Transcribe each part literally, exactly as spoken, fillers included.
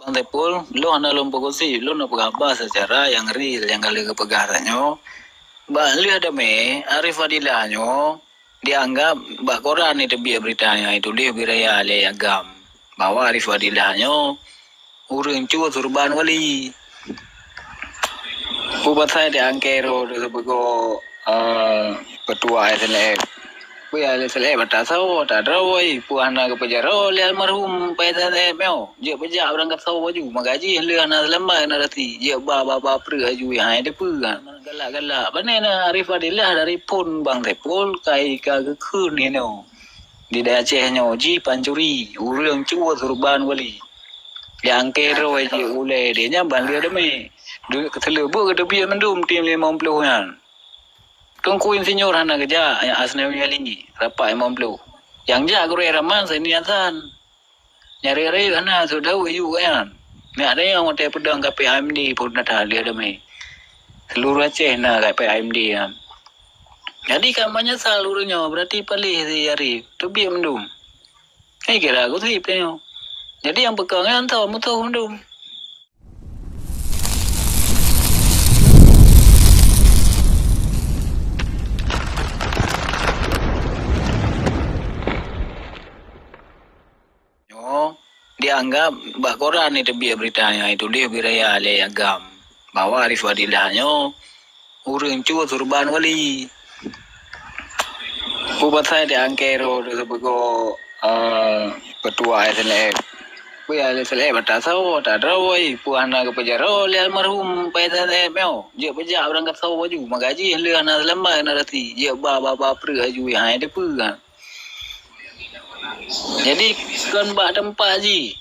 Bang Saiful, lôn hana lôn peugah gossip, lôn na peugah haba seucara nyang real nyang ka lheueh geupeugah tanyoe. Bak lheueh damé, Arif Fadilah nyoe dianggap bak koran ni teubiet berita nyang tuléh bak raya lé Agam bahwa Arif Fadilah nyoe ureuëng cue surban wali. Peue pasai di angkero tu sibagoe, eh, ketua S L F. Peue ya S L F ata sawo, ata droe, peue hana geupeujaroe lé almarhum P S S F nyoe. Jeuet beujak barang kasoe aju, maka jih lheueh hana seulamat na rati. Jeuet ba, ba, ba preuek aju, hai teupeue kan. Galak-galak. Pane na Arif Fadilah dari phon Bang Saiful, kai ka geukheun inoe. Di Aceh nyoe jih pancuri, ureuëng cue surban wali. Nyang keudroe jih ulée deh nyan ban lheueh damé. Du-, seuleubeuk geuteubiet mandum tim limong ploh nyan. Teungku Insinyur hana geujak, nyang Asnawi Ali, rapat limong ploh. Nyang jak Gurée Rahman Saini Hasan. Nyang rayeuk-rayeuk hana, Saudau Ayub nyan. Miak dayang watée peudong ka P A M D pun na that lheueh damé. Seluruh Aceh na ka P A M D nyan. Jadi ka meunyeusal ureuëng nyoe, berarti paléh si Arif. Teubiet mandum. Hai kira gossip nyoe. Jadi nyang peukong nyan tho musoh mandum. Nyoe dianggap bak koran ni teubiet berita nyang tuléh bak raya lé Agam bahwa Arif Fadilah nyoe ureuëng cue surban wali. Peue pasai di angkero tu sibagoe, eh, ketua S L F. Peue ya S L F ata sawo, ata droe, peue hana geupeujaroe lé almarhum P S S F nyoe. Jeuet beujak barang kasoe aju, maka jih lheueh hana seulamat na rati. Jeuet ba, ba, ba preuek aju, hai teupeue kan. Jadi kon bak teumpat jih.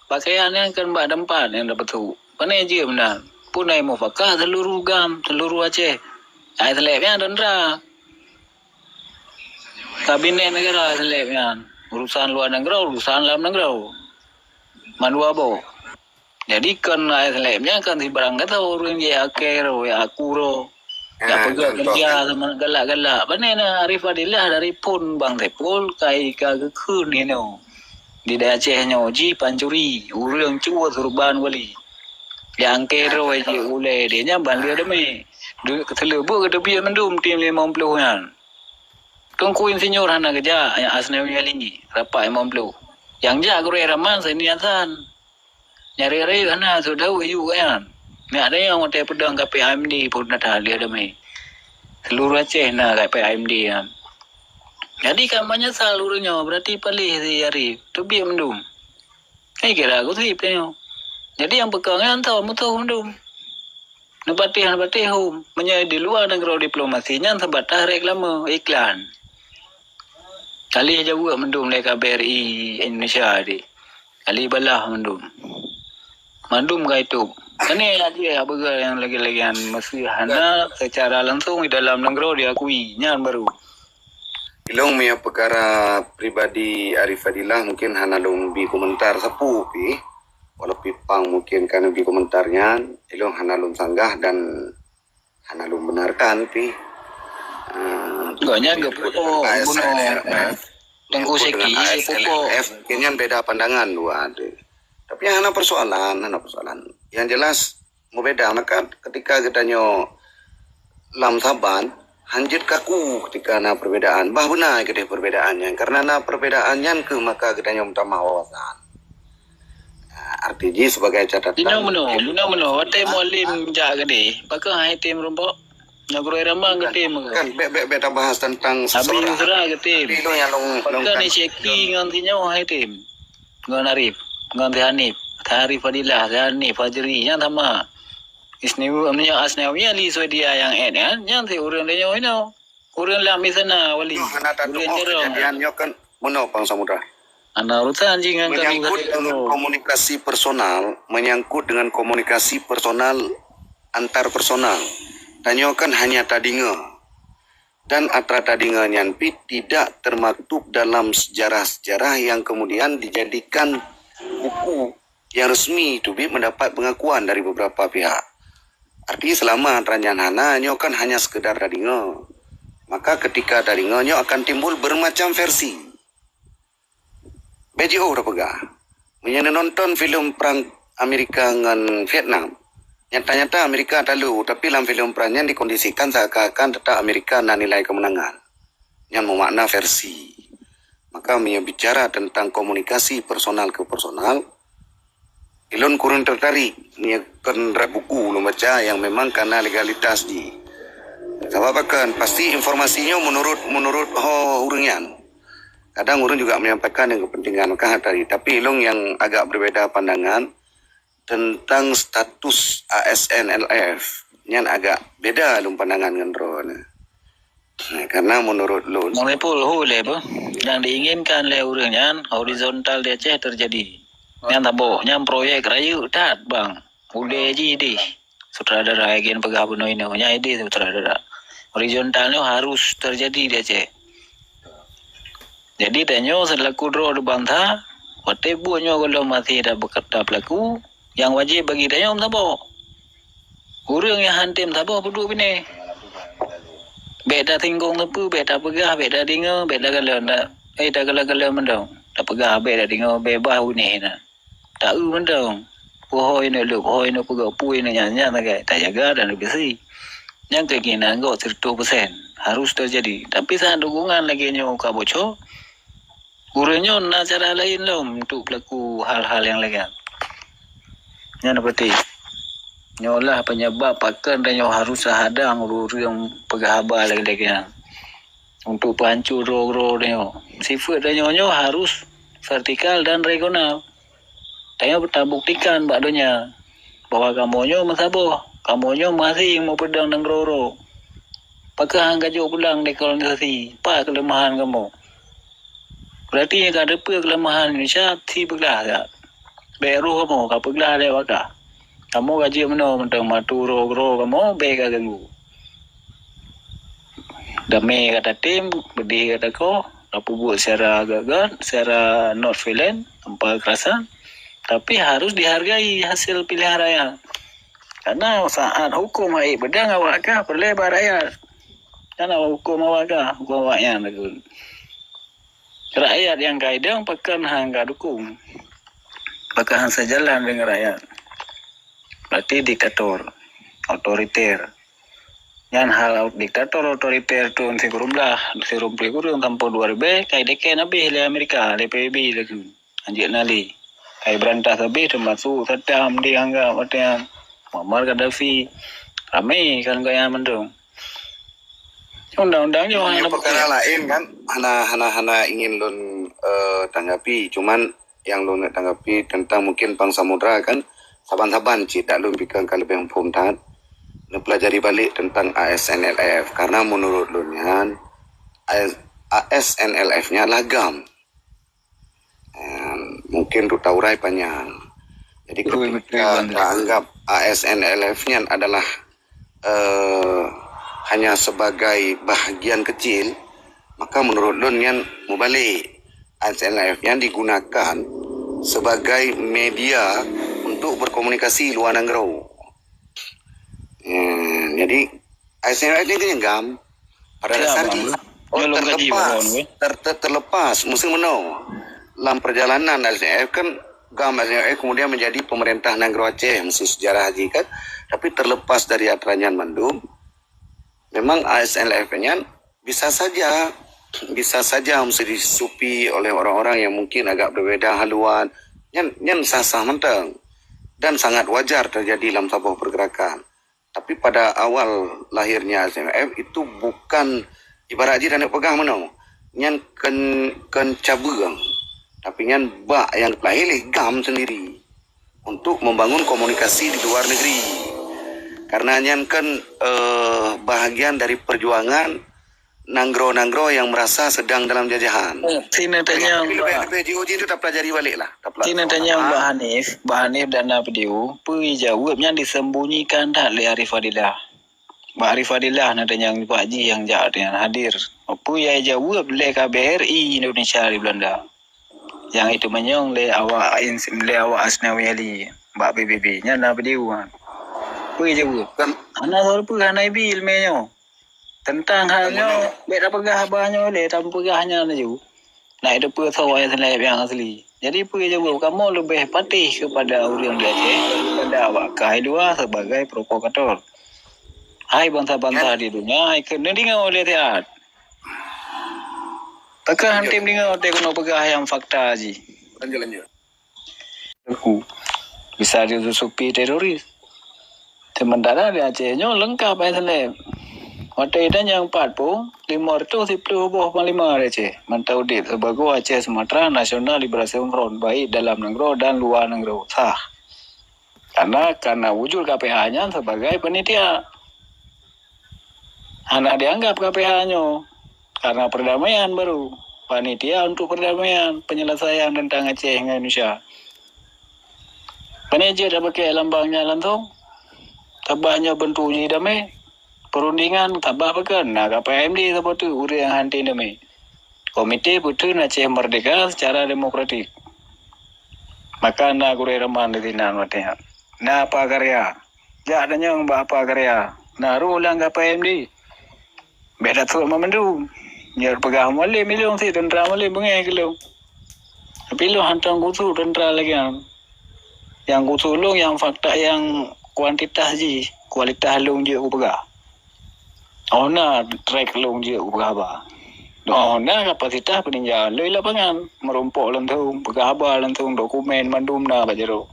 Pakaian nyan kon bak teumpat nyang tapeusuk. Pane jeuet meunan. Pun ai mufakat seluruh Agam, seluruh Aceh. Ai S L F nyan tentara. Kabinet negara S L F nyan. Urusan luwa nanggroe, urusan lam nanggroe. Mandua boh. Jadi kon S L F nyan kon sibarang gata ureuëng jih akhé roh, ya aku roh. Ya peugah kerja sama galak-galak. Pane na Arif Fadilah dari phon Bang Saiful, kai ka geukheun inoe. Di Aceh nyoe jih pancuri, ureuëng cue surban wali. Nyang keudroe jih ulée deh nyan ban lheueh damé. Du-, seuleubeuk geuteubiet mandum tim limong ploh nyan. Teungku Insinyur hana geujak, nyang Asnawi Ali, rapat limong ploh. Nyang jak Gurée Rahman Saini Hasan. Nyang rayeuk-rayeuk hana, Saudau Ayub nyan. Miak dayang watée peudong ka P A M D pun na that lheueh damé. Seluruh Aceh na ka P A M D nyan. Jadi ka meunyeusal ureuëng nyoe, berarti paléh si Arif. Teubiet mandum. Hai kira gossip nyoe. Jadi nyang peukong nyan tho musoh mandum. Neupatéh, neupatéh hom. Meunyoe di luwa nanggroe diplomasi nyan seubatas reklame, iklan. Kali jaweueb mandum lé K B R I Indonesia di. Kali balah mandum. Mandum ka itôb. Keuneuk lagée nyang beugöt nyang lagée-lagée nyan meuseuh hana seucara langsong di dalam nanggroe diakui. Nyan baru. Ilong meunyoe peukara pribadi Arif Fadilah mungkin hana lôn bi komentar sapeue pih. Walau pih pang mungkin ka neubi komentar nyan, ilong hana lôn sanggah dan hana lôn benarkan pih. Ah, gobnyan geupeu'oh gubunur, eh, Teungku Syeki geupeu'oh. Mungkin nyan beda pandangan dua ada. Tapi hana persoalan, hana persoalan. Yang jelas, berbeda. Maka ketika geutanyoe lam saban, hanjeuet kaku ketika na perbedaan. Bah beuna keudeh perbedaan nyan. Karena na perbedaan nyan keuh maka geutanyoe meutamah wawasan. Nah, arti jih sebagai catatan. Bina meunoe, bina meunoe. Watée Mualem jak keudeh, pakon hai tem rumpok? Nyoe Gurée Rahman geutem ke? Kan, bèk, bèk, bèk tabahas tentang seseorang. Abi Yusra geutem. Tapi itu yang long, long. Pakon kan. Ni Syeki ngon si nyoe hai tem. Ngon Arif, ngon si Hanif. Si Arif Fadilah, si Hanif Fajri, nyan sama. Isniwu, meunyoe Asnawi Ali Swedia nyang èt nyan, nyan si ureueng tanyoe inoe. Ureueng lam istana wali. Nyoe hana ureueng tadeungoe jero. Kejadian nyoe kan meunoe Pang Samudra. Hana urusan jih ngon kami. Menyangkut dengan komunikasi personal, menyangkut dengan komunikasi personal antar personal. Tanyoe kan hanya tadeungoe. Dan atra tadeungoe nyan pih tidak termaktub dalam sejarah-sejarah yang kemudian dijadikan buku yang resmi teubiet mendapat pengakuan dari beberapa pihak. Arti selama atra nyan hana, nyoe kan hanya sekedar tadeungoe. Maka ketika tadeungoe nyoe akan timbul bermacam versi. Bèk jiôh tapeugah. Meunyoe neunonton filem Perang Amerika ngon Vietnam. Nyata-nyata Amerika talu, tapi lam filem Pran nyan dikondisikan seakan-akan tetap Amerika na nilai kemenangan. Nyan meumakna versi. Maka meunyoe bicara tentang komunikasi personal ke personal, ilôn kurang tertarik meunyoe kon rab buku ulôn baca yang memang kana legalitas jih. Sabab pakon, pasti informasi nyoe menurut, menurut ho ureuëng nyan. Kadang ureuëng juga menyampaikan dengan kepentingan, maka tadi. Tapi ilôn yang agak berbeda pandangan tentang status A S N L F. Nyan agak beda lôn pandangan ngon droeneuh. Nah, karena menurut lôn, Bang Saiful, ho lé beuh. Nyang diinginkan lé ureuëng nyan horizontal di Aceh terjadi. Nyan saboh, nyan proyek rayeuk that, Bang. Ulée jih deh. Sutradara gen peugah bunoe inoe, nyan ideh sutradara. Horizontal nyoe harus terjadi di Aceh. Jadi tanyoe selaku droe di bansa, watée buet nyoe gohlom masih ada bekerta pelaku, nyang wajéb bagi tanyoe meusaboh. Ureuëng nyang han tem saboh peuduek binéh. Bék tasinggong sapeue, bék tapeugah, bék tadeungoe, bék takalon, eh, takalon-kalon mantong. Tapeugah bék tadeungoe, bék bah binéh na. Ta-eu mantong. Puhôi neuk leueb, puhôi neuk peugah, pui neuk nyan, nyan sagai. Tajaga dan bersih. Nyang keukinan gob sireutoh persen harus terjadi. Tapi saat dukungan lagée nyoe ka bocor, ureuëng nyoe na cara laén lom untuk pelaku hal-hal nyang lagée nyan. Nyan peuti. Nyoe lah penyebab pakon tanyoe harus hadang ureuëng peugah haba lagée-lagée nyan. Untuk peuhanco droe-droe tanyoe. Sifeuet tanyoe nyoe harus vertikal dan regional. Tanyoe tabuktikan bak donya bahwa kamoe nyoe meusaboh, kamoe nyoe masih meupeudong nanggroe-groe. Pakon han gajok pulang dekolonisasi? Pat keuleumahan kamoe? Berarti nyang ka teupeue keuleumahan Indonesia, si peuglah that. Bék roh kamoe ka peuglah lé awak kah. Kamoe ka jeuet meunoe mantong, matu roh-roh kamoe bék ka ganggu. Damé ka tatem, beudeh ka takoh, ka peubuet secara agak-agak, secara not violent, tanpa kekerasan. Tapi harus dihargai hasil pilihan rakyat. Karena saat hukum hai peudong awak kah peureulée bak rakyat. Kan awak hukum awak kah, hukum awak nyan lagu. Rakyat nyang ka idong pakon han ka dukung. Pakon han sejalan deungon rakyat. Berarti diktator, otoriter. Nyan hal diktator otoriter thon sikureueng blah, sikureueng ploh kureueng sampoe dua ribée, ka ideken habéh lé Amerika, lé P B B lagu. Anjeuk na lé. Ka ibeurantah habéh teumasuk Saddam di anggap watée nyan, Muammar Gaddafi. Ramé kan gaya mantong. Undang-undang nyoe hana Nyoe peukara bukti. Laén kan, hana, hana, hana ingin lôn, eh, tanggapi. Cuman nyang lôn neuk tanggapi tentang mungkin Pang Samudra kan, saban-saban cit dak lôn piké ka leubeh muphom that, neupelajari balik tentang A S N L F. Karena menurut lôn nyan, A S, A S N L F nyan lah GAM. Eh, mungkin untuk taurai panyang. Jadi, betul, ketika betul, Bang. Taanggap A S N L F nyan adalah, eh, hanya sebagai bahagian kecil, maka menurut lôn nyan mubalik. A S N L F nyan digunakan sebagai media untuk berkomunikasi luar nanggroe. Eh, jadi, A S N L F nyan kan GAM. Pada dasar jih, oh, terlepas, ter-, ter-, terlepas, meusti meunoe. Lam perjalanan A S N L F kan, GAM A S N L F kemudian menjadi pemerintah nanggroe Aceh, meusti sejarah jih kan. Tapi terlepas dari atra nyan mandum, memang A S N L F nyan bisa saja, bisa saja meusti disupi oleh orang-orang yang mungkin agak berbeda haluan. Nyan, nyan sah-sah mantong. Dan sangat wajar terjadi lam saboh pergerakan. Tapi pada awal lahirnya A S N L F itu bukan, ibarat jih taneuk peugah meunoe, nyan kon, kon cabeueng, tapi nyan bak nyang lahé lé GAM sendiri untuk membangun komunikasi di luar negeri. Karena nyan kan, eh, bahagian dari perjuangan nanggroe-nanggroe yang merasa sedang dalam jajahan. Sini tanya, leubeh, leubeh jiôh jih tu tapelajari balik lah. Sini tanya Bah Hanif, Bah Hanif dan Napidiu, peue jaweueb nyan disembunyikan that lé Arif Fadilah. Bah Arif Fadilah na tanyong bak jih nyang jak nyan hadir. Peue nyang jaweueb lé K B R I Indonesia di Belanda? Nyang itu manyong lé awak ins-, lé awak Asnawi Ali bak P B B. Nyan na Napidiu. Peue jaweueb? Hana soe peue, hana ibi ileumé nyoe. Teuntang hal nyoe, bék tapeugah haba nyoe lé, tapeugah nyan laju. Nak teupeue soe A S N L F nyang asli. Jadi peue nyang kamoe leubeh patéh keupada ureuëng di Aceh daripada awak kah di luwa sebagai provokator. Hai bansa-bansa di dunia, hai keuneuk deungoe lé siat. Pakon hantom deungoe teuh keunoe peugah nyang fakta jih. Lanjut, lanjut. Aku bisa disusupi teroris. Sementara di Aceh nyoe leungkap hai saleb. Watée tanyong pat pun, lima ratus siplôh boh panglima di Aceh mantong udeb sibagoe Aceh Sumatera National Liberation Front, baik dalam nanggroe dan luwa nanggroe. Sah. Karena, karena wujud K P A nyan sebagai panitia. Hana dianggap K P A nyoe karena perdamaian baru. Panitia untuk perdamaian, penyelesaian tentang Aceh ngon Indonesia. Pane jeuet tapakée lambang nyan langsong? Sabab nyoe beuntuk uji damé. Perundingan sabab pakon na K P M D saboh teuk ureuëng nyang hantom damé. Komite Peuteun Aceh Merdeka secara demokratik. Maka na gurée raman di sinan watée nyan. Na Apa Karya. Jak tanyong bak Apa Karya. Na roh lam K P M D. Bék tasot mandum. Nyoe peugah malem ilong si teuntara malem beungéh keu lôn. Tapi lôn hana tang gusut teuntara lagée nyan. Nyang gusut lôn nyang fakta nyang kuantitas jih, kualitas lôn jeuet kupeugah. Oh na trek lôn jeuet kupeugah haba. Oh na kapasitas peuninjauan lôn lapangan, meurumpok langsong, peugah haba langsong, dokumen mandum na bak jaroe.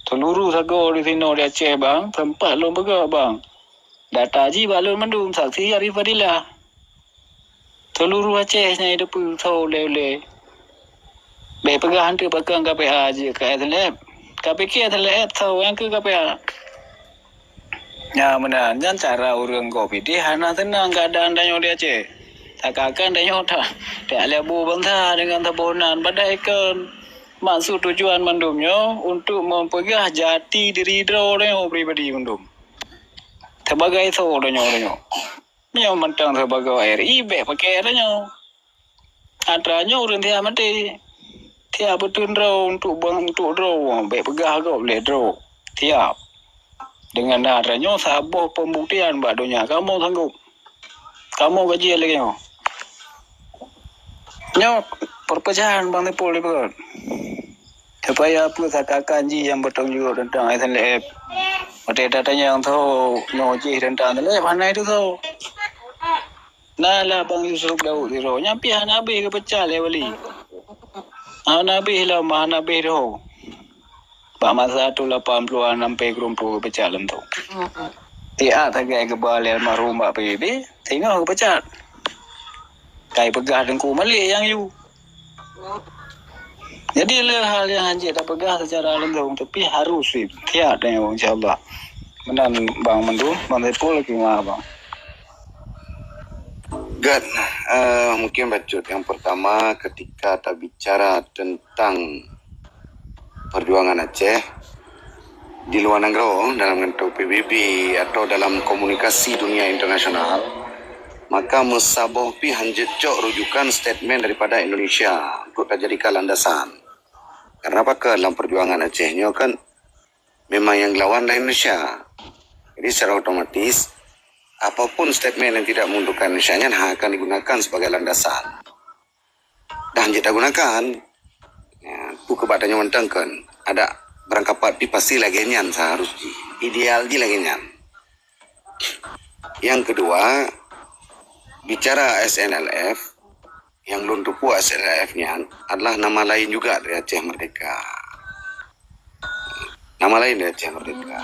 Seuluruh sagoe di sinoe di Aceh bang, sempat lôn peugah bang. Data jih bak lôn mandum, saksi Arif Fadilah. Seuluruh Aceh nyang teupeue soe ulée-ulée. Bék peugah hantu pakon K P A jeuet keu S L F. Ka pike S L F soe nyang keu K P A. Nya meunan, nyan cara ureuëng gob ideh hana seunang keuadaan tanyoe di Aceh. Takakon tanyoe ta, tak leubeh bansa dengan saboh nan padahai kon maksud tujuan mandum nyoe untuk mempeugah jati diri droe tanyoe pribadi mandum. Sebagai soe tanyoe, tanyoe. Nyoe mantong sibagoe R I bék pakée tanyoe. Atra nyoe ureuëng siap maté. Siap beuteun droe untuk bang, untuk droe, bék peugah gob lé droe. Siap. Dengan atra nyoe saboh pembuktian bak donya kamoe sanggup. Kamoe gaji lagée nyoe. Nyoe perpecahan bang Saipul dipeugah. Supaya peue sakakan jih nyang beutanggung jaweueb teuntang S N L F. Watée tatanyong soe nyoe jih teuntang S N L F, hana itu soe. Na lah bang Yusuf Daud sidroe, nyan pih hana habéh geupecat lé wali. Hana habéh lom, hana habéh doh. Bak masa tu lapan puluhan sampai keureumpok geupecat lom tu. Siat sagai geuba lé almarhum bak P B B, singoh geupecat. Kai peugah Teungku Malik nyang yue. Jadi le hal nyang hanjeuet tapeugah secara langsung, tapi harus siap tanyoe, insya Allah. Meunan bang mandum, bang Saipul lagi ngah bang. Good. Uh, mungkin bacut yang pertama ketika tabicara tentang perjuangan Aceh di luar nanggroe dalam bentuk P B B atau dalam komunikasi dunia internasional, maka meusaboh pih hanjeuet cok rujukan statement daripada Indonesia untuk tajadikan landasan. Karena apa ke dalam perjuangan Aceh nyoe kan memang yang lawan lah Indonesia. Jadi secara otomatis apapun statement yang tidak menguntungkan Indonesia nyan akan digunakan sebagai landasan. Dan jeuet tagunakan. Ya, peue keubat tanyoe mantong kan. Ada berangkapat pih pasti lagée nyan seharus jih. Ideal jih lagée nyan. Yang kedua, bicara S N L F, yang lôn tupue S N L F nyan adalah nama lain juga dari Aceh Merdeka. Nama lain dari Aceh Merdeka.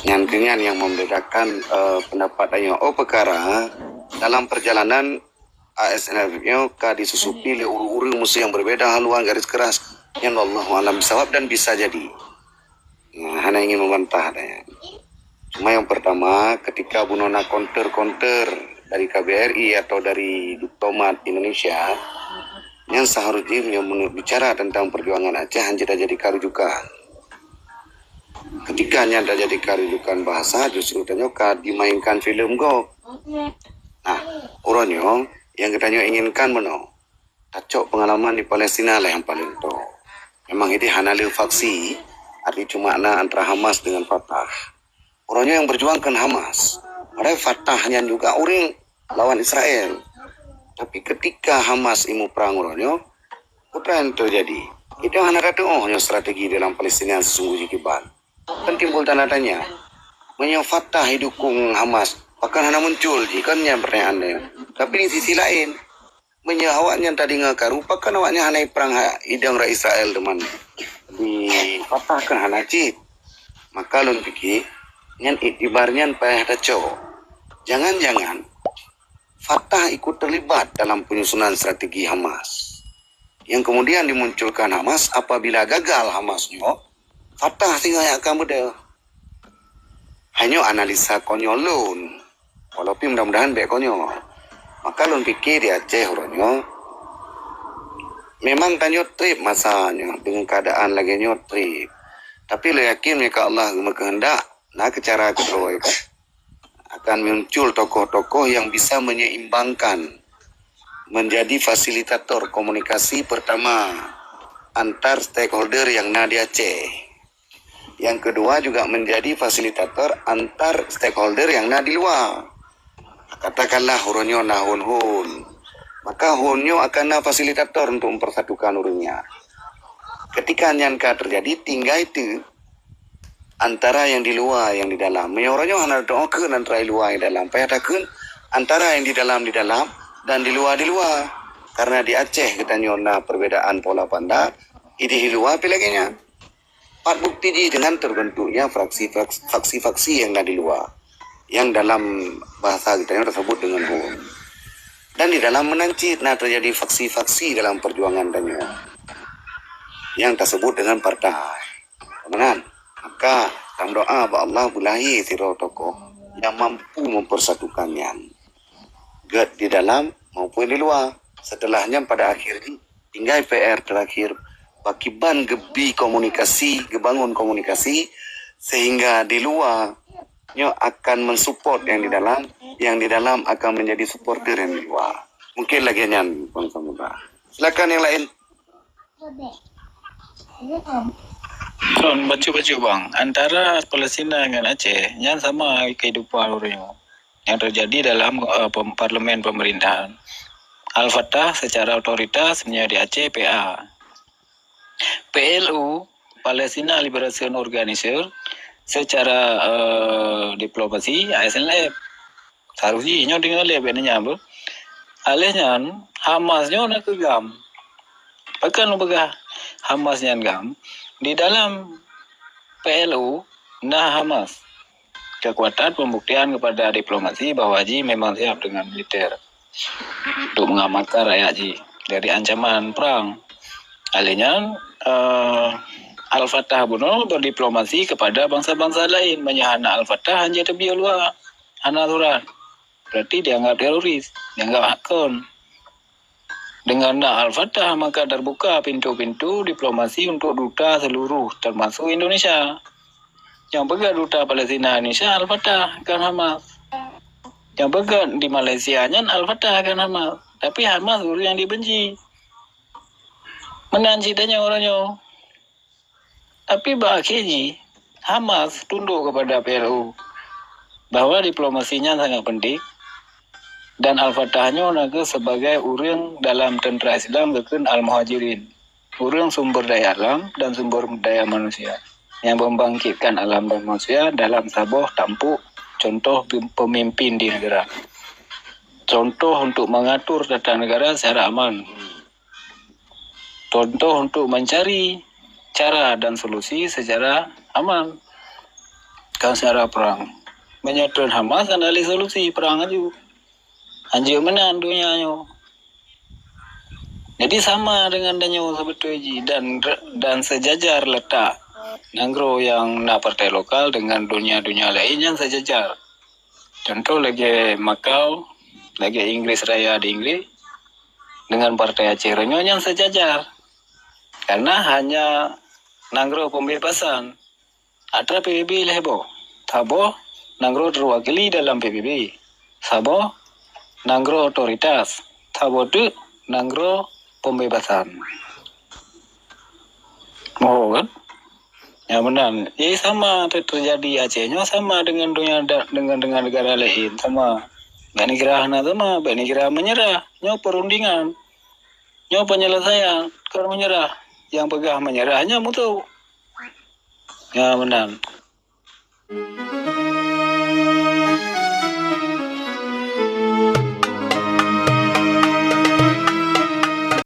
Nyan keuh nyan yang membedakan uh, pendapat tanyoe. Oh perkara dalam perjalanan A S N L F nyoe ka disusupi lé ureuëng-ureuëng musuh yang berbeda haluan garis keras. Yang Allah alam bisawab dan bisa jadi. Nah, hana ingin membantah adanya. Cuma yang pertama, ketika bunoe na konter-konter dari K B R I atau dari diplomat Indonesia, yang seharusnya yang bicara tentang perjuangan Aceh hanjeuet jadi karujukan. Ketika nyan tajadi karujukan bahasa, justru tanyoe ka dimainkan filem gob. Nah, uroe nyoe yang geutanyoe inginkan meunoe, tacok pengalaman di Palestina lah yang paling top. Memang ideh hana le faksi, arti cuma na antara Hamas dengan Fatah. Uroe nyoe yang berjuang kan Hamas. Padahai Fatah nyan juga ureuëng lawan Israel. Tapi ketika Hamas imu perang uroe nyoe, Peue nyang teujadi? Idong hana tatu'oh nyoe strategi dalam Palestina nyang sesungguh jih kiban. Kan timbul tanda tanya, meunyoe Fatah jidukong Hamas, pakon hana muncul jih? Kan nyan pertanyaan nyoe. Tapi di sisi laén, meunyoe awaknyan tadeungoe karu, pakon awaknyan hana jiprang idong rot Israel teuma? Di Fatah kan hana cit. Maka lôn pike, nyan iktibar nyan payah tacok. Jangan-jangan Fatah ikut terlibat dalam penyusunan strategi Hamas. Yang kemudian dimunculkan Hamas, apabila gagal Hamas nyoe, Fatah singoh nyang akan beudôh. Hanyoe analisa konyol lôn. Walaupun mudah-mudahan bék konyol. Maka lôn pike di Aceh uroe nyoe, memang tanyoe treb masa nyoe, deungon keuadaan lagée nyoe treb. Tapi lôn yakin meunyoe ka Allah geumeukeundak, na keucara keudroe akan muncul tokoh-tokoh yang bisa menyeimbangkan, menjadi fasilitator komunikasi pertama antar stakeholder yang na di Aceh. Yang kedua juga menjadi fasilitator antar stakeholder yang na di luar. Katakanlah uroe nyoe na hon-hon, maka hon nyoe akan na fasilitator untuk mempersatukan ureuëng nyan. Ketika nyan ka terjadi, tinggai teuk antara yang di luar, yang di dalam. Meunyoe uroe nyoe hana teu'oh kheun antara di luar, yang di dalam, payah takheun antara yang di dalam, di dalam, dan di luar, di luar. Karena di Aceh geutanyoe na perbedaan pola pandang, ideh di luar pih lagée nyan. Pat bukti jih dengan terbentuknya fraksi-fraksi, faksi-faksi yang na di luar, yang dalam bahasa geutanyoe tersebut dengan hon. Dan di dalam meunan cit na terjadi faksi-faksi dalam perjuangan tanyoe yang tersebut dengan partai. Meunan, maka tameudoa bak Allah beulahé sidroe tokoh nyang mampu mempersatukan nyan, gét di dalam maupun di luar. Setelah nyan pada akhir jih, tinggai P R terakhir, pakiban geubi komunikasi, geubangun komunikasi, sehingga di luar nyoe akan mensupport yang di dalam, yang di dalam akan menjadi supporter yang di luar. Mungkin lagée nyan, Bang Samudra. Silakan yang lain. Kon bacut-bacut bang, antara Palestina ngon Aceh nyan sama kehidupan ureuëng nyang terjadi dalam uh, parlemen pemerintahan. Al-Fatah secara otoritas meunyoe di Aceh P A. P L O, Palestina Liberation Organization, secara uh, diplomasi A S L F. Saroh jih nyoe deungoe lé bék nanya beuh. Aléh nyan Hamas nyoe na keu GAM. Pakon lôn peugah Hamas nyan GAM? Di dalam P L O na Hamas. Kekuatan pembuktian kepada diplomasi bahwa jih memang siap dengan militer untuk mengamankan rakyat jih dari ancaman perang. Aléh nyan uh, Al-Fatah bunoe berdiplomasi kepada bangsa-bangsa lain. Meunyoe hana Al-Fatah hana teubiet luwa, hana aturan. Berarti dianggap teroris, dianggap hakon. Dengan na Al-Fatah maka terbuka pintu-pintu diplomasi untuk duta seluruh termasuk Indonesia. Yang peugah duta Palestina Indonesia Al-Fatah kan Hamas. Yang peugah di Malaysia nyan Al-Fatah kan Hamas. Tapi Hamas guru yang dibenci. Meunan ceritanya orang nyoe. Tapi bak akhé jih, Hamas tundok kepada P L O bahwa diplomasi nyan sangat penting dan Al-Fatah nyoe na kheueh sebagai ureuëng dalam tentera Islam geukheun Al-Muhajirin, ureuëng sumber daya alam dan sumber daya manusia yang membangkitkan alam dan manusia dalam saboh tampuk contoh pemimpin di negara. Contoh untuk mengatur tata negara secara aman. Contoh untuk mencari cara dan solusi secara aman, bukan secara perang. Menyatukan Hamas adalah solusi perang aju. Anjir meunan dunia nyoe. Jadi sama dengan danyoe sebetul jih dan dan sejajar letak nanggroe yang nak partai lokal dengan dunia-dunia lain yang sejajar. Contoh lagi Makau, lagi Inggris Raya di Inggris dengan Partai Aceh Renyo yang sejajar. Karena hanya nanggroe pembebasan. Ada P B B leh boh. Saboh nanggroe terwakili dalam P B B. Saboh nanggroe otoritas. Saboh tu nanggroe pembebasan. Oh kan? Ya benar. Jadi sama terjadi Aceh nyoe sama dengan dunia dengan dengan negara lain sama. Bak negara hana sama, bak negara menyerah. Nyoe perundingan. Nyoe penyelesaian, kon menyerah. Nyang peugah menyerah nyan musuh. Ya, meunan.